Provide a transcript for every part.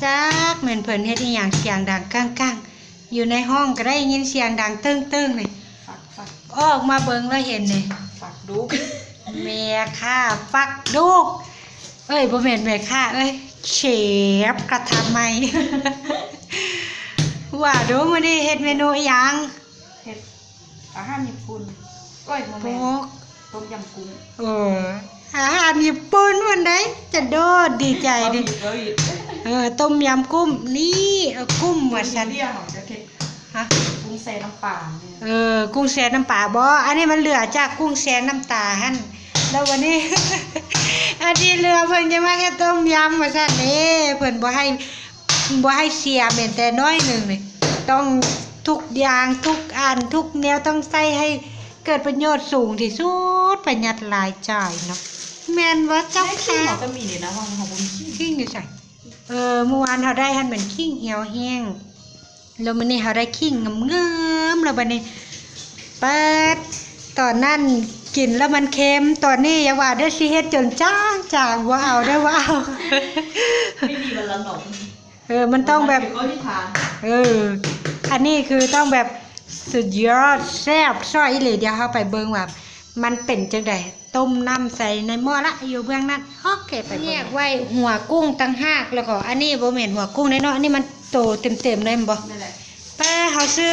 ຈັກແມ່ນເພິ່ນເຮັດອີ່ຫຍັງສຽງດັງກັງໆ ຢູ່ໃນຫ້ອງກໍໄດ້ຍິນສຽງດັງຕຶ້ງໆນີ້ ຟັກ ຟັກ ອອກມາເບິ່ງແລ້ວເຫັນນີ້ ຟັກດຸກ ແມ່ຄ້າຟັກດຸກ ເອີຍ ບໍ່ແມ່ນແມ່ຄ້າເອີຍ ເຊຟກະທະໃໝ່ ວ່າດູມື້ນີ້ເຮັດເມນູອີ່ຫຍັງ? ເຮັດອາຫານຍີ່ປຸ່ນ ໂອ້ຍ ບໍ່ແມ່ນ ໂອ້ ຕົ້ມຢຳກຸ້ງ ເອີ ອາຫານຍີ່ປຸ່ນພຸ້ນໃດ໋ ຈະໂດດດີໃຈເດ້ ເອີ ຕົ້ມຢຳກຸ້ງ ນີ້ ເອົາກຸ້ງວ່າຊັ້ນ ເຮົາຈະເຮັດ ຮະ ກຸ້ງແຊ່ນ້ຳປານີ້ ເອີ ກຸ້ງແຊ່ນ້ຳປາບໍ? ອັນນີ້ມັນເຫຼືອຈາກກຸ້ງແຊ່ນ້ຳຕາຫັ້ນ ແລ້ວວັນນີ້ ອັນທີ່ເຫຼືອເພິ່ນຈະມາເຮັດຕົ້ມຢຳວ່າຊັ້ນເດ້ ເພິ່ນບໍ່ໃຫ້ ບໍ່ໃຫ້ເສຍແມ່ນແຕ່ໜ້ອຍໜຶ່ງນີ້ ຕ້ອງທຸກຢ່າງ ທຸກອັນ ທຸກແນວ ຕ້ອງໃຊ້ໃຫ້ເກີດປະໂຫຍດສູງທີ່ສຸດ ປະຢັດລາຍຈ່າຍເນາະ ແມ່ນບໍ່ເຈົ້າຄ່ະ? ເຮົາກໍມີເດ້ນະ ວ່າເຮົາບໍ່ມີຂີງ ຂີງຢູ່ໃສ? ເອີ ມື້ວານເຮົາໄດ້ຫັ້ນແມ່ນຂີງຫ່ຽວແຫ້ງ ແລ້ວມື້ນີ້ເຮົາໄດ້ຂີງງາມໆ ແລ້ວບັດນີ້ ປາດ ຕອນນັ້ນກິນແລ້ວມັນເຄັມ ຕອນນີ້ຢ່າວ່າເດີ ຊິເຮັດຈົນຈາງໆ ບໍ່ເອົາເດີ ບໍ່ເອົາ ເອີ ມັນຕ້ອງແບບ ເອີ ອັນນີ້ຄືຕ້ອງແບບສຸດຍອດ ແຊບຊອຍອີ່ຫຼີ ດຽວເຮົາໄປເບິ່ງວ່າມັນເປັນຈັ່ງໃດ ຕົ້ມນ້ຳໃສ່ໃນໝໍ້ລະ ຢູ່ເບື້ອງນັ້ນ ໂອເຄ ໄປເບິ່ງ ແຍກໄວ້ຫົວກຸ້ງຕ່າງຫາກ ແລ້ວກໍອັນນີ້ບໍ່ແມ່ນຫົວກຸ້ງເດ້ເນາະ ອັນນີ້ມັນໂຕເຕັມໆເລີຍແມ່ນບໍ່? ແມ່ນແຫຼະ ປ້າ ເຮົາຊື້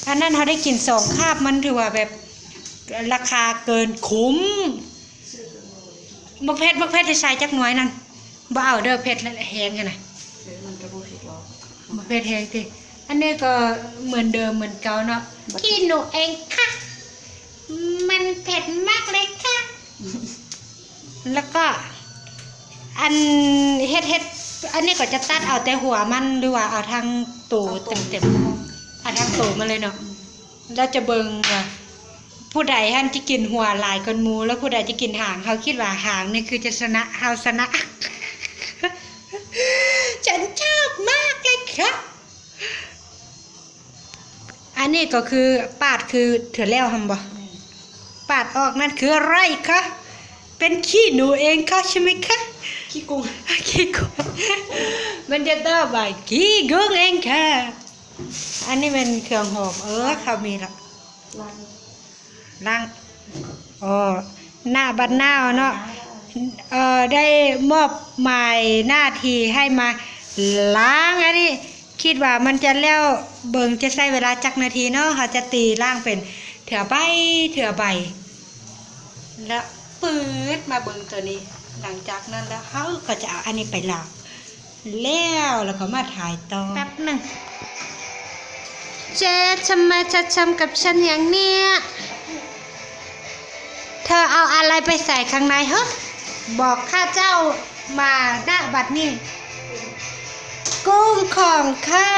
ອັນນັ້ນ ເຮົາໄດ້ກິນສອງຄາບ ມັນຖືວ່າແບບລາຄາເກີນຄຸ້ມ ບັກເຜັດ ບັກເຜັດຈະໃສ່ຈັກໜ່ວຍນັ້ນ ບໍ່ເອົາເດີ ເຜັດແຮງຫັ້ນນະ ມັນກໍບໍ່ເຜັດດອກ ບໍ່ເຜັດແຮງຕິ ອັນນີ້ກໍເໝືອນເດີມເໝືອນເກົ່າເນາະ ຂີ້ໜູເອງຄ່ະ ມັນເຜັດມາກເລີຍຄ່ະ ແລ້ວກໍອັນເຮັດ ເຮັດ ອັນນີ້ກໍຈະຕັດເອົາແຕ່ຫົວມັນ ຫຼືວ່າເອົາທັງໂຕເຕັມໆ ເອົາທັງໂຕມາເລີຍເນາະ ແລ້ວຈະເບິ່ງວ່າຜູ້ໃດຫັ້ນຈະກິນຫົວຫຼາຍກວ່າໝູ່ ແລ້ວຜູ້ໃດຈະກິນຫາງ ເຮົາຄິດວ່າຫາງນີ້ຄືຈະຊະນະ ເຮົາຊະນະ ສັນຊາດມາກເລີຍຄ່ະ ອັນນີ້ກໍຄືປາດຄືເທື່ອແລ້ວຫັ້ນບໍ່? ແມ່ນ ປາດອອກນັ້ນຄືອະໄລຄະ? ເປັນຂີ້ໜູເອງຄະ ໃຊ່ໄໝຄະ? ຂີ້ກຸ້ງ ຂີ້ກຸ້ງ ມັນຈະຕອບວ່າຂີ້ກຸ້ງເອງຄະ. ອັນນີ້ແມ່ນເຄື່ອງຫອມ ເອີ ເຂົາມີລະ ລ້າງ ລ້າງ ອໍ ນະບັດນາວເນາະ ເອີ ໄດ້ມອບໝາຍໜ້າທີ່ໃຫ້ມາລ້າງອັນນີ້ ຄິດວ່າມັນຈະແລ້ວ ເບິ່ງຈະໃຊ້ເວລາຈັກນາທີເນາະ ເຮົາຈະຕີລ້າງເປັນເທື່ອໃບ ເທື່ອໃບ ແລ້ວປືດມາເບິ່ງໂຕນີ້ ຫຼັງຈາກນັ້ນແລ້ວເຮົາກໍຈະເອົາອັນນີ້ໄປລ້າງ ແລ້ວ ແລ້ວກໍມາຖ່າຍຕໍ່ ແປັບໜຶ່ງ ເຈ ທຳໄມເທາທຳກັບສັນຢ່າງເນີ້ຍ? ເທາເອົາອາໄລໄປໃສ່ຂ້າງໃນເຮີ? ບອກຂ້າເຈົ້າມານະບັດນີ້ ກຸ້ງຂອງຂ້າ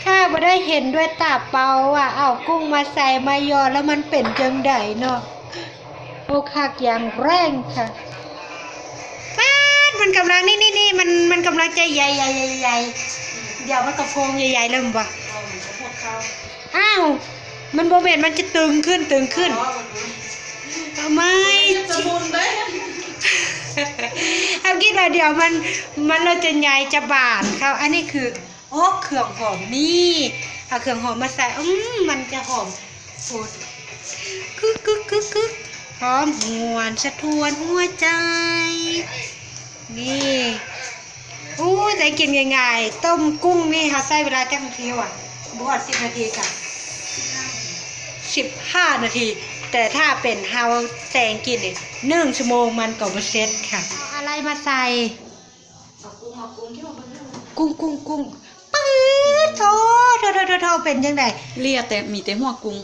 ຂ້າບໍ່ໄດ້ເຫັນດ້ວຍຕາເປົ່າວ່າເອົາກຸ້ງມາໃສ່ມາຢໍແລ້ວມັນເປັນຈັ່ງໃດເນາະ? ອົກຫັກຢ່າງແຮງຄ່ະ ປາດ ມັນກຳລັງ ນີ້ໆໆ ມັນ ມັນກຳລັງຈະໃຫຍ່ໆໆ ດຽວມັນກໍໂພງໃຫຍ່ໆ ແລ້ວແມ່ນບໍ່? ອ້າວ ມັນບໍ່ແມ່ນ ມັນຈະຕຶງຂຶ້ນ ຕຶງຂຶ້ນ ເອົາໃໝ່ ເຮົາຄິດວ່າດຽວມັນ ມັນລະຈະໃຫຍ່ຈະບານເຂົ້າ ອັນນີ້ຄື ໂອ້ ເຄື່ອງຫອມນີ້ ເອົາເຄື່ອງຫອມມາໃສ່ ອືມ ມັນຈະຫອມ ໂອ້ ກຶກໆໆໆ ຫອມຫວນສະທ້ວນຫົວໃຈ ນີ້ ໂອ້ ໄດ້ກິນງ່າຍໆ ຕົ້ມກຸ້ງນີ້ເຮົາໃຊ້ເວລາຈັກນາທີຫວາ? ບໍ່ຮອດສິບນາທີກະ ສິບຫ້ານາທີ ແຕ່ຖ້າເປັນເຮົາແຕ່ງກິນນີ້ ໜຶ່ງຊົ່ວໂມງມັນກໍບໍ່ເສັດຄ່ະ ເອົາອາໄລມາໃສ່ ເອົາກຸ້ງ ເອົາກຸ້ງ ກຸ້ງ ກຸ້ງ ກຸ້ງ ປາດໂທ້ ໂທ້ ໂທ້ ເປັນຈັ່ງໃດ? ເຫຼືອແຕ່ ມີແຕ່ຫົວກຸ້ງ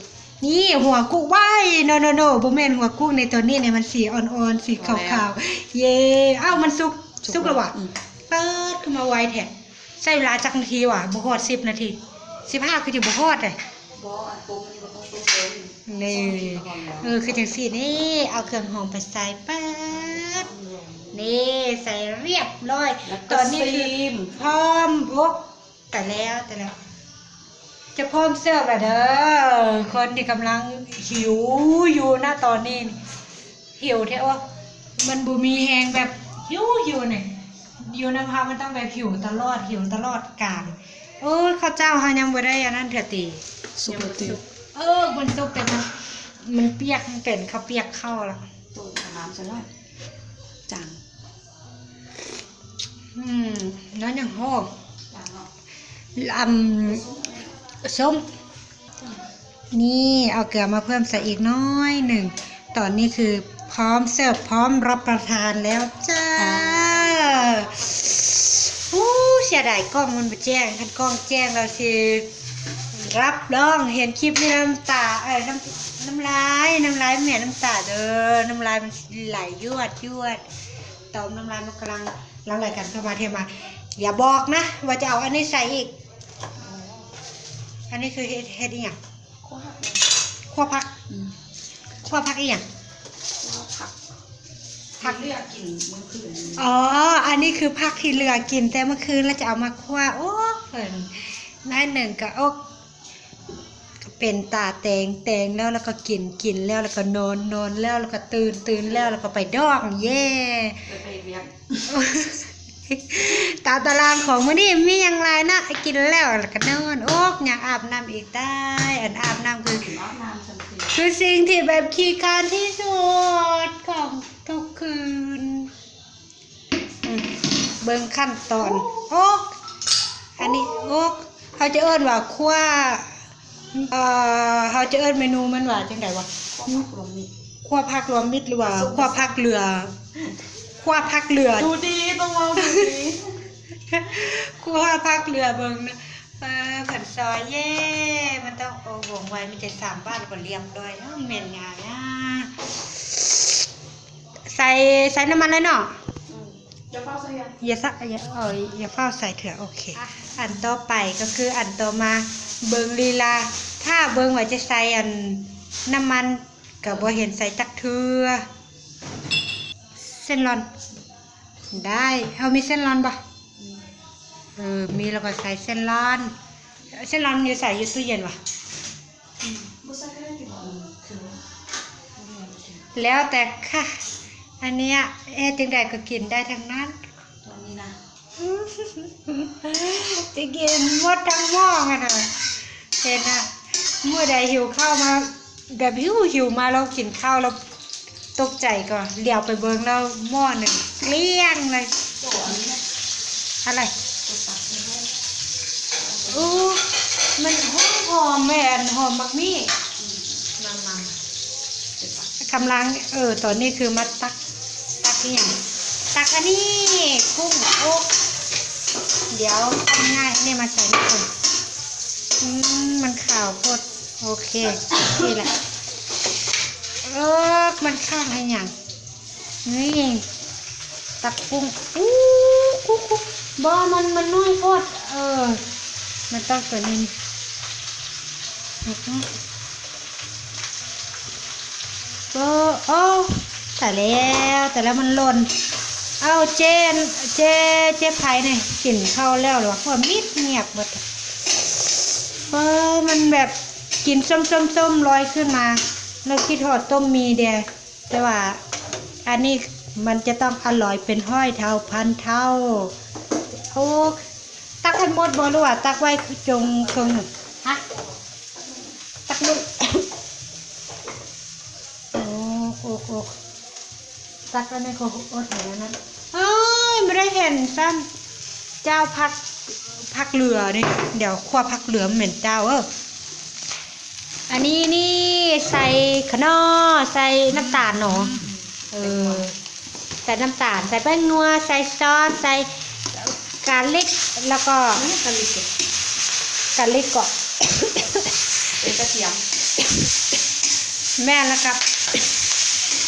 ນີ້ຫົວກຸ້ງ ວ້າຍ ໂນ ໂນ ໂນ ບໍ່ແມ່ນຫົວກຸ້ງໃນຕອນນີ້ ໃນມັນສີອ່ອນໆ ສີຂາວໆ ເຢ ອ້າວ ມັນສຸກ ສຸກແລ້ວຫວາ? ອືມ ປາດ ຄືມາໄວແທ້ ໃຊ້ເວລາຈັກນາທີຫວາ? ບໍ່ຮອດສິບນາທີ ສິບຫ້າ ຄືຊິບໍ່ຮອດເດ. ບໍ່ ອັນຕົ້ມນີ້ບໍ່ຕ້ອງຕົ້ມເດີ ນີ້ ເອີ ຄືຈັ່ງຊີ້ນີ້ ເອົາເຄື່ອງຫອມໄປໃສ່ ປາດ ນີ້ ໃສ່ຮຽບຮ້ອຍ ແລ້ວກໍ ຕອນນີ້ຄື ຊີມ ພ້ອມ ໂອ້ ຕາຍແລ້ວ ຕາຍແລ້ວ ຈະພ້ອມເສີບແລ້ວເດີ ຄົນທີ່ກຳລັງຫິວຢູ່ນະຕອນນີ້ ຫິວແທ້ ໂອ້ ມັນບໍ່ມີແຮງແບບຫິວໆ ນີ້ ຢູ່ນຳເຮົາມັນຕ້ອງແບບຫິວຕະຫຼອດ ຫິວຕະຫຼອດການ. ໂອ້ຍ ເຂົ້າເຈົ້າເຮົາຍັງບໍ່ໄດ້ອັນນັ້ນເທື່ອຕິ ສຸກແລ້ວຕິ ເອີ ມັນສຸກແຕ່ມັນ ມັນປຽກ ມັນເປັນເຂົ້າປຽກເຂົ້າລະ ຕົ້ມນ້ຳຊະໜ້ອຍ ຈາງ ອືມ ນັ້ນຍັງຫອມ ອຳ ສົ້ມ ນີ້ ເອົາເກືອມາເພີ່ມໃສ່ອີກໜ້ອຍໜຶ່ງ. ຕອນນີ້ຄືພ້ອມເສີບ ພ້ອມຮັບປະທານແລ້ວຈ້າ. ໂອ້ ເສຍດາຍກ້ອງມັນບໍ່ແຈ້ງ ຄັນກ້ອງແຈ້ງແລ້ວຊິ ຮັບຮອງເຫັນຄລິບນີ້ນ້ຳຕາ ເອີ ນ້ຳ ນ້ຳລາຍ ນ້ຳລາຍແມ່ນ້ຳຕາເດີ ນ້ຳລາຍມັນຊິໄຫຼຢວດໆ ຕອມນ້ຳລາຍມັນກຳລັງຫຼັ່ງໄຫຼກັນເຂົ້າມາເທມາ. ຢ່າບອກນະວ່າຈະເອົາອັນນີ້ໃສ່ອີກ. ອັນນີ້ຄືເຮັດ ເຮັດອີ່ຫຍັງ? ຂົ້ວຜັກ ຂົ້ວຜັກ ອືມ ຂົ້ວຜັກອີ່ຫຍັງ? ຂົ້ວຜັກ ຜັກທີ່ເຫຼືອກິນມື້ຄືນ. ອໍ ອັນນີ້ຄືຜັກທີ່ເຫຼືອກິນແຕ່ມື້ຄືນ ແລ້ວຈະເອົາມາຂົ້ວ. ໂອ້ ເພິ່ນ ໜ້ອຍໜຶ່ງກໍ ໂອ້ ກໍເປັນຕາແຕງ ແຕງແລ້ວ ແລ້ວກໍກິນ ກິນແລ້ວ ແລ້ວກໍນອນ ນອນແລ້ວ ແລ້ວກໍຕື່ນ ຕື່ນແລ້ວ ແລ້ວກໍໄປດອກ ເຢ້ ໄປ ໄປເຮັດວຽກ. ຕາມຕາລາງຂອງມື້ນີ້ມີຫຍັງຫຼາຍນະ ກິນແລ້ວ ແລ້ວກໍນອນ ໂອ້ ຍັງອາບນ້ຳອີກ ຕາຍ ອັນອາບນ້ຳຄື ອາບນ້ຳຊັ້ນຄື ຄືສິ່ງທີ່ແບບຂີ້ຄ້ານທີ່ສຸດຂອງທຸກຄືນ. ອືມ ເບິ່ງຂັ້ນຕອນ ໂອ້ ອັນນີ້ ໂອ້ ເຮົາຈະເອີ້ນວ່າຂົ້ວ ເອີ ເຮົາຈະເອີ້ນເມນູມັນວ່າຈັ່ງໃດວະ? ຂົ້ວຜັກລວມມິດ ຂົ້ວຜັກລວມມິດ ຫຼືວ່າ ສຸກ ຂົ້ວຜັກເຫຼືອ ຂົ້ວຜັກເຫຼືອ ດູດີ ຕ້ອງເວົ້າດູດີ ຂົ້ວຜັກເຫຼືອເບິ່ງນະ. ເອີ ເພິ່ນຊອຍ ເຢ້ ມັນຕ້ອງ ໂອ້ ວ່ອງໄວ ມີແຕ່ສາມບາດກໍລຽບຮ້ອຍ. ເອີ ແມ່ນຫຍັງນະ ໃສ່ ໃສ່ນ້ຳມັນເລີຍເນາະ. ອືມ ຢ່າຟ້າວໃສ່ ຢ່າ ຢ່າ ເອີ ຢ່າຟ້າວໃສ່ເທື່ອ. ໂອເຄ ອ່ະ ອັນຕໍ່ໄປກໍຄືອັນຕໍ່ມາ ເບິ່ງລີລາ ຖ້າເບິ່ງວ່າຈະໃສ່ອັນ ນ້ຳມັນ ກໍບໍ່ເຫັນໃສ່ຈັກເທື່ອ. ເສັ້ນລອນ ໄດ້ ເຮົາມີເສັ້ນລອນບໍ່? ອືມ ເອີ ມີ ແລ້ວກໍໃສ່ເສັ້ນລອນ. ເສັ້ນລອນຢູ່ໃສ? ຢູ່ຕູ້ເຢັນຫວາ? ອືມ ບໍ່ໃສ່ກໍໄດ້ຕິ ບໍ່? ອືມ ຄື ແລ້ວແຕ່ຄ່ະ ອັນເນີ້ຍເຮັດຈັ່ງໃດກໍກິນໄດ້ທັງນັ້ນ. ຕອນນີ້ນະ ຊິກິນໝົດທັງໝໍ້ຫັ້ນນະ. ເຫັນນະ ມື້ໃດຫິວເຂົ້າມາ ແບບຫິວໆມາ ລອງກິນເຂົ້າແລ້ວຕົກໃຈກໍຫຼຽວໄປເບິ່ງແລ້ວໝໍ້ໜຶ່ງ ກ້ຽງເລີຍ. ໂຕອັນນີ້ນະ ອະໄລ? ໂອ້ ມັນຫອມ ຫອມແມ່ນ ຫອມໝາກມີ້. ອືມ ນຳໆ ກຳລັງ ເອີ ຕອນນີ້ຄືມາຕັກ ຕັກອີ່ຫຍັງ? ຕັກອັນນີ້ ກຸ້ງ. ໂອ້ ດຽວເອົາງ່າຍໆ ອັນນີ້ມາໃສ່ນີ້ກ່ອນ. ອືມ ມັນຂາວໂພດ. ໂອເຄ ນີ້ແຫຼະ. ເອີ ມັນຂ້າງອີ່ຫຍັງ? ນີ້ ຕັກກຸ້ງ. ອູ້ ກຸ້ງ ກຸ້ງ ບໍ່ ມັນ ມັນນ້ອຍໂພດ. ເອີ ມັນຕ້ອງຕົວນີ້. ໂອ້ ໂອ້ ຕາຍແລ້ວ ຕາຍແລ້ວ ມັນຫຼົ່ນ. ເອົ້າ ເຈ້ ເຈ້ ເຈ້ໄພນີ້ ກິນເຂົ້າແລ້ວ ຫຼືວ່າ ຫົວມິດງຽບເບິດ. ເອີ ມັນແບບກິນສົ້ມໆໆ ລອຍຂຶ້ນມາ ແລ້ວຄິດຮອດຕົ້ມໝີ່ແດ່. ແຕ່ວ່າອັນນີ້ມັນຈະຕ້ອງອະລ່ອຍເປັນຮ້ອຍເທົ່າພັນເທົ່າ. ໂອ້ ຕັກໃຫ້ໝົດບໍ່ ຫຼືວ່າຕັກໄວ້ຈົງເຄິ່ງໜຶ່ງ? ຮະ ຕັກໝົດ. ໂອ້ ໂອ້ ໂອ້ ຕັກອັນນີ້ກໍອົດໃຫ້ແລ້ວນັ້ນ. ເອີຍ ບໍ່ໄດ້ເຫັນຊ້ຳ ເຈົ້າ ຜັກ ຜັກເຫຼືອນີ້ ດຽວຂົ້ວຜັກເຫຼືອ ມັນແມ່ນເຈົ້າເອີ. ອັນນີ້ນີ້ ໃສ່ຂະໜໍ່ ໃສ່ນ້ຳຕານເນາະ. ເອີ ໃສ່ນ້ຳຕານ ໃສ່ແປ້ງນົວ ໃສ່ຊອສ ໃສ່ກາລິກ ແລ້ວກໍ ກາລິກ ກາລິກກໍ ເປັນກະທຽມ. ແມ່ນແລ້ວຄັບ.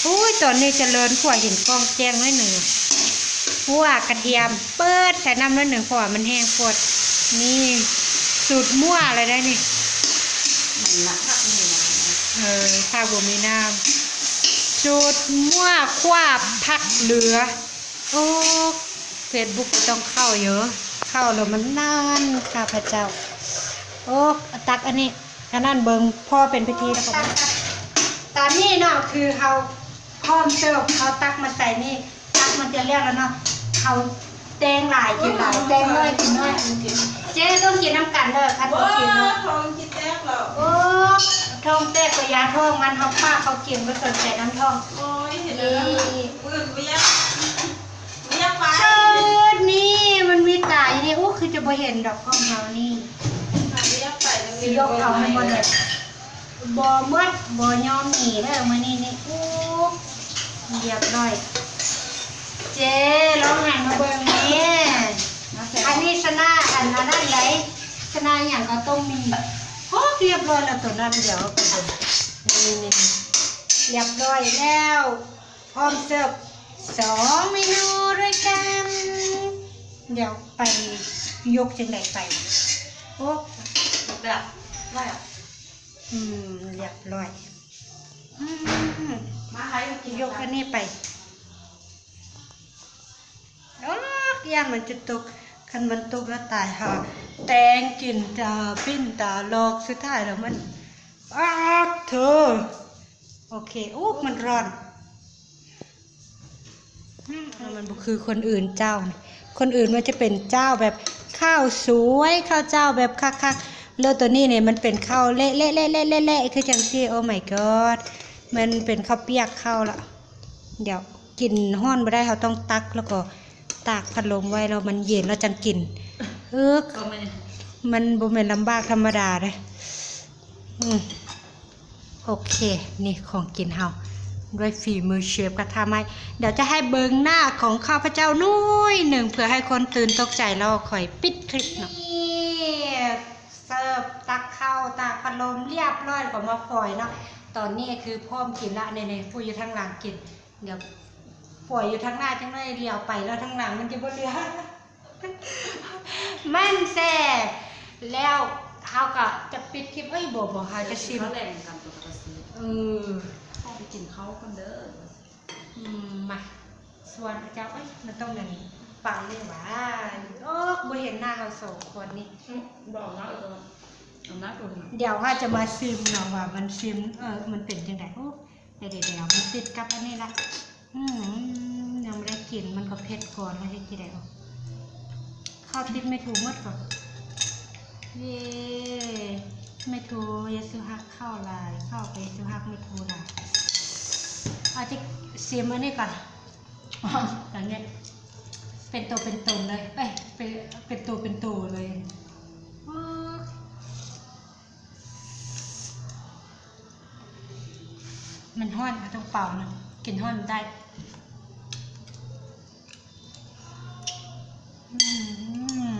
ໂອ້ຍ ຕອນນີ້ຈະເລີນ ຂົວເຫັນກ້ອງແຈ້ງໜ້ອຍໜຶ່ງ. ຂົ້ວກະທຽມ ເປີດໃສ່ນ້ຳໜ້ອຍໜຶ່ງ ເພາະວ່າມັນແຫ້ງໂພດ. ນີ້ສູດມົ້ວເລີຍໄດ໋ນີ້. ມັນນະ ຜັກບໍ່ມີນ້ຳ. ເອີ ຜັກບໍ່ມີນ້ຳ. ສູດມົ້ວຂົ້ວຜັກເຫຼືອ. ໂອ້ ເຟສບຸກກໍຕ້ອງເຂົ້າຢູ່ ເຂົ້າແລ້ວມັນນານ ຂ້າພະເຈົ້າ. ໂອ້ ຕັກອັນນີ້ ອັນນັ້ນເບິ່ງ ພໍເປັນພິທີແລ້ວກໍ ຕອນນີ້ເນາະ ຄືເຮົາພ້ອມເສີບ ເຮົາຕັກມາໃສ່ນີ້ ຕັກມັນຈະແລ້ວແລ້ວເນາະ. ເຮົາ ແຕງຫຼາຍກິນຫຼາຍ ແຕງໜ້ອຍກິນໜ້ອຍ. ເຈ້ຕ້ອງກິນນຳກັນເດີ ຄັນບໍ່ກິນເນາະ ທ້ອງຊິແຕກແລ້ວ. ໂອ້ ທ້ອງແຕກກໍຢ່າ ທ້ອງມັນ ເຮົາປາກເຂົາກິນ ບໍ່ສົນໃຈນຳທ້ອງ. ໂອ້ຍ ເຫັນແລ້ວ ມື້ອື່ນບໍ່ຢາກ ບໍ່ຢາກໄປ. ເອີ ນີ້ມັນມີຕາຢູ່ນີ້. ໂອ້ ຄືຈະບໍ່ເຫັນດອກຂອງເຮົານີ້ ບໍ່ຢາກໄປ. ຊິຍົກເອົາໃຫ້ໝົດເລີຍ. ບໍ່ໝົດ ບໍ່ຍອມໜີເດີມື້ນີ້ນີ້. ໂອ້ ຮຽບຮ້ອຍ. ເຈ້ ລອງຫັນມາເບິ່ງແນ່. ອັນນີ້ຊະນະ ອັນນັ້ນໃດ໋ ຊະນະຫຍັງກໍຕ້ອງມີ. ໂອ້ ຮຽບຮ້ອຍແລ້ວໂຕນັ້ນ. ດຽວເອົາໄປເບິ່ງ ນີ້ໆ ຮຽບຮ້ອຍແລ້ວ. ພ້ອມເສີບສອງເມນູດ້ວຍກັນ. ດຽວໄປຍົກຈັ່ງໃດໄປ. ໂອ້ ອືມ ຮຽບຮ້ອຍ. ອືມ ມາໃຫ້ກິນ ຍົກອັນນີ້ໄປ. ໂອ້ ຢ້ານມັນຈະຕົກ ຄັນມັນຕົກແລ້ວຕາຍຫ່າ. ແຕງກິນຕາປິ່ນຕາຫຼອກ ສຸດທ້າຍແລ້ວມັນ ອາດເທີ. ໂອເຄ. ໂອ້ ມັນຮ້ອນ. ອືມ ມັນບໍ່ຄືຄົນອື່ນເຈົ້າ. ຄົນອື່ນມັນຈະເປັນເຈົ້າແບບ ເຂົ້າສວຍ ເຂົ້າເຈົ້າແບບຄັກໆ ແລ້ວໂຕນີ້ນີ້ມັນເປັນເຂົ້າເລະໆໆໆ ຄືຈັ່ງຊີ້. ໂອ້ ມາຍກອດ ມັນເປັນເຂົ້າປຽກເຂົ້າລະ. ດຽວກິນຮ້ອນບໍ່ໄດ້ ເຮົາຕ້ອງຕັກ ແລ້ວກໍຕາກພັດລົມໄວ້ ແລ້ວມັນເຢັນແລ້ວຈັ່ງກິນ. ເອີ ມັນບໍ່ແມ່ນລຳບາກທຳມະດາເດ້. ອືມ ໂອເຄ ນີ້ຂອງກິນເຮົາ ດ້ວຍຝີມືເຊຟກະທະໄມ້. ດຽວຈະໃຫ້ເບິ່ງໜ້າຂອງຂ້າພະເຈົ້າໜ້ອຍໜຶ່ງ ເພື່ອໃຫ້ຄົນຕື່ນຕົກໃຈ ແລ້ວຂ້ອຍປິດຄລິບເນາະ. ນີ້ ເສີບ ຕັກເຂົ້າ ຕາກພັດລົມ ຮຽບຮ້ອຍ ແລ້ວກໍມາຟອຍເນາະ. ຕອນນີ້ຄືພ້ອມກິນລະ ນີ້ໆ ຜູ້ຢູ່ທາງຫຼັງກິນ. ດຽວຟອຍຢູ່ທາງໜ້າຈັກໜ້ອຍ ຫຼຽວໄປແລ້ວທາງຫຼັງມັນຈະບໍ່ເຫຼືອ. ມັນແຊບ ແລ້ວເຮົາກໍຈະປິດຄລິບ. ເອີຍ ບໍ່ ບໍ່ ເຮົາຈະຊິມ ເຂົ້າແລງນຳກັນຕົວະ ເອີ ໄປກິນເຂົ້າກ່ອນເດີ. ອືມ ມາ ຊວນເຂົາເຈົ້າ. ເອີຍ ມັນຕ້ອງອັນນີ້ ປານນີ້ຫວາ. ໂອ້ ບໍ່ເຫັນໜ້າເຮົາສອງຄົນນີ້. ອືມ ບໍ່ເອົາໜ້າ ເອີ ເອົາໜ້າຕົວະ. ດຽວເຮົາຈະມາຊິມເນາະວ່າມັນຊິມ ເອີ ມັນເປັນຈັ່ງໃດ. ໂອ້ ດຽວໆ ມັນຕິດກັບອັນນີ້ລະ. ອືມ ຍັງບໍ່ໄດ້ກິນ ມັນກໍເຜັດກ່ອນລະ ເຮັດຈັ່ງໃດເນາະ. ເຂົ້າຕິດແມ່ທູໝົດກ່ອນ. ເຢ້ ແມ່ທູຢ່າສູ່ຮັກເຂົ້າຫຼາຍ ເຂົ້າກໍຢ່າສູ່ຮັກແມ່ທູຫຼາຍ. ເອົາຈິ ຊິມອັນນີ້ກ່ອນ. ອັນນີ້ເປັນໂຕເປັນຕົນເລີຍ ເອີຍ ເປັນ ເປັນໂຕເປັນໂຕເລີຍ. ມັນຮ້ອນ ເຮົາຕ້ອງເປົ່ານະ ກິນຮ້ອນໄດ້. ອື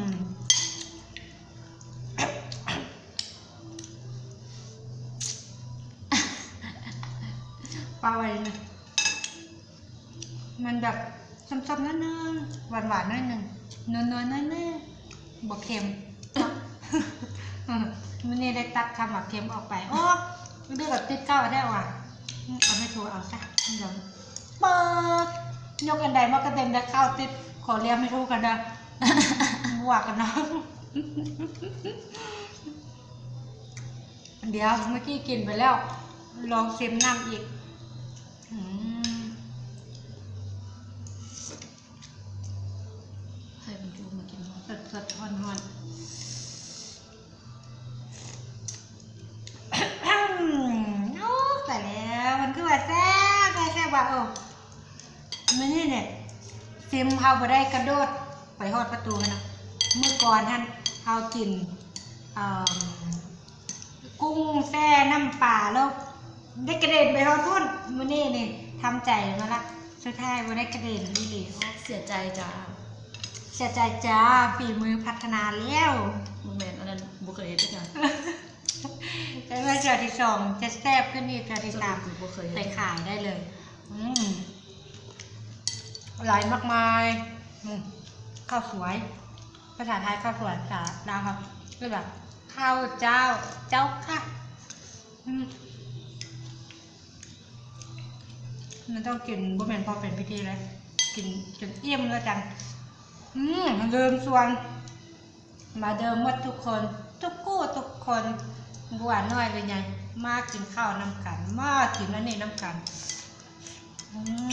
ມ ເປົ່າໄວ້ນະ. ມັນແບບສົ້ມໆໜ້ອຍໜຶ່ງ ຫວານໆໜ້ອຍໜຶ່ງ ນົວໆໜ້ອຍໜຶ່ງ ບໍ່ເຄັມ. ມື້ນີ້ໄດ້ຕັດຄຳວ່າເຄັມອອກໄປ. ໂອ້ ເລືອດຕິດເຂົ້າແທ້ວ່າ. ເອົາແມ່ທູເອົາຊະ. ເປີດ ຍົກອັນໃດມາກໍເຕັມແຕ່ເຂົ້າຕິດ. ຂໍລຽມແມ່ທູກັນເດີ ບໍ່ວ່າກັນເນາະ. ດຽວ ເມື່ອກີ້ກິນໄປແລ້ວ ລອງຊິມນ້ຳອີກ. ອືມ ໃຫ້ມັນຢູ່ມາກິນຮ້ອນ ສົດໆ ຮ້ອນໆ. ໂອ້ ຕາຍແລ້ວ ມັນຄືວ່າແຊບແທ້ ແຊບວ່າ. ເອີ ມື້ນີ້ນີ້ ຊິມເຮົາບໍ່ໄດ້ກະໂດດໄປຮອດປະຕູຫັ້ນນະ. ມື້ກ່ອນຫັ້ນເຮົາກິນ ເອີ ກຸ້ງແຊ່ນ້ຳປາ ແລ້ວໄດ້ກະເດັນໄປຮອດພຸ້ນ. ມື້ນີ້ນີ້ທຳໃຈມາລະ ສຸດທ້າຍບໍ່ໄດ້ກະເດັນອີ່ຫຼີ. ເສຍໃຈຈ້າ ເສຍໃຈຈ້າ ຝີມືພັດທະນາແລ້ວ. ບໍ່ແມ່ນ ອັນນັ້ນບໍ່ເຄີຍເຮັດຈັກເທື່ອ. ແຕ່ວ່າເທື່ອທີສອງຈະແຊບຂຶ້ນອີກ ເທື່ອທີສາມໄປຂາຍໄດ້ເລີຍ. ອືມ ຫຼາຍມາກມາຍ. ອືມ ເຂົ້າສວຍ ພາສາໄທເຂົ້າສວຍ ພາສາລາວເຂົາເອີ້ນວ່າເຂົ້າເຈົ້າ ເຈົ້າຄ່ະ. ອືມ ມັນຕ້ອງກິນ ບໍ່ແມ່ນພໍເປັນພິທີເລີຍ ກິນຈົນອີ່ມແລ້ວຈັ່ງ. ອືມ ລືມຊວນ ມາເດີໝົດທຸກຄົນ ທຸກຄູ່ທຸກຄົນ ບໍ່ວ່ານ້ອຍຫຼືໃຫຍ່ ມາກິນເຂົ້ານຳກັນ ມາກິນອັນນີ້ນຳກັນ. ອືມ ອ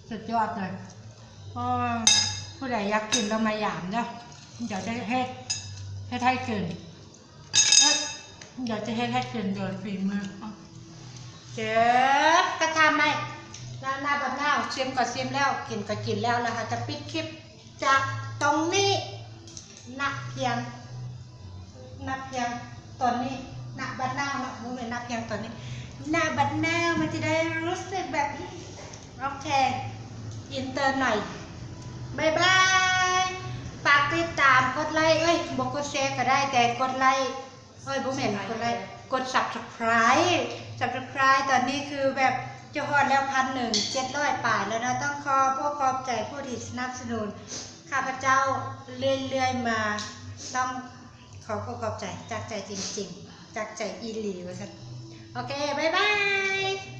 ສຸດຍອດເລີຍ. ໂອ້ຍ ຜູ້ໃດຢາກກິນລະມາຢາມເດີ້ ດຽວຈະເຮັດ ເຮັດໃຫ້ກິນ ເອີ ດຽວຈະເຮັດໃຫ້ກິນໂດຍຝີມື. ເຈັບກະທາໄມ້ ໜ້າບັດນາວ ຊິມກໍຊິມແລ້ວ ກິນກໍກິນແລ້ວ ແລ້ວເຮົາຈະປິດຄລິບຈາກຕົງນີ້ ນະພຽງ ນະພຽງຕອນນີ້ ນະບັດນາວເນາະ ບໍ່ແມ່ນນະພຽງຕອນນີ້ ນະບັດນາວ ມັນຈະໄດ້ຮູ້ສຶກແບບ ໂອເຄ ອິນເຕີໜ້ອຍ. ບາຍບາຍ. ຝາກຕິດຕາມ ກົດໄລ ເອີຍ ບໍ່ກົດແຊກໍໄດ້ ແຕ່ກົດໄລ ເອີຍ ບໍ່ແມ່ນກົດໄລ ກົດ Subscribe Subscribe ຕອນນີ້ຄືແບບຈະຮອດແລ້ວ ພັນໜຶ່ງ ເຈັດຮ້ອຍປາຍແລ້ວເນາະ. ຕ້ອງຂອບອົກຂອບໃຈຜູ້ທີ່ສະໜັບສະໜູນຂ້າພະເຈົ້າເລື້ອຍໆມາ ຕ້ອງຂອບອົກຂອບໃຈຈາກໃຈຈິງໆ ຈາກໃຈອີ່ຫຼີວ່າຊັ້ນ. ໂອເຄ ບາຍບາຍ.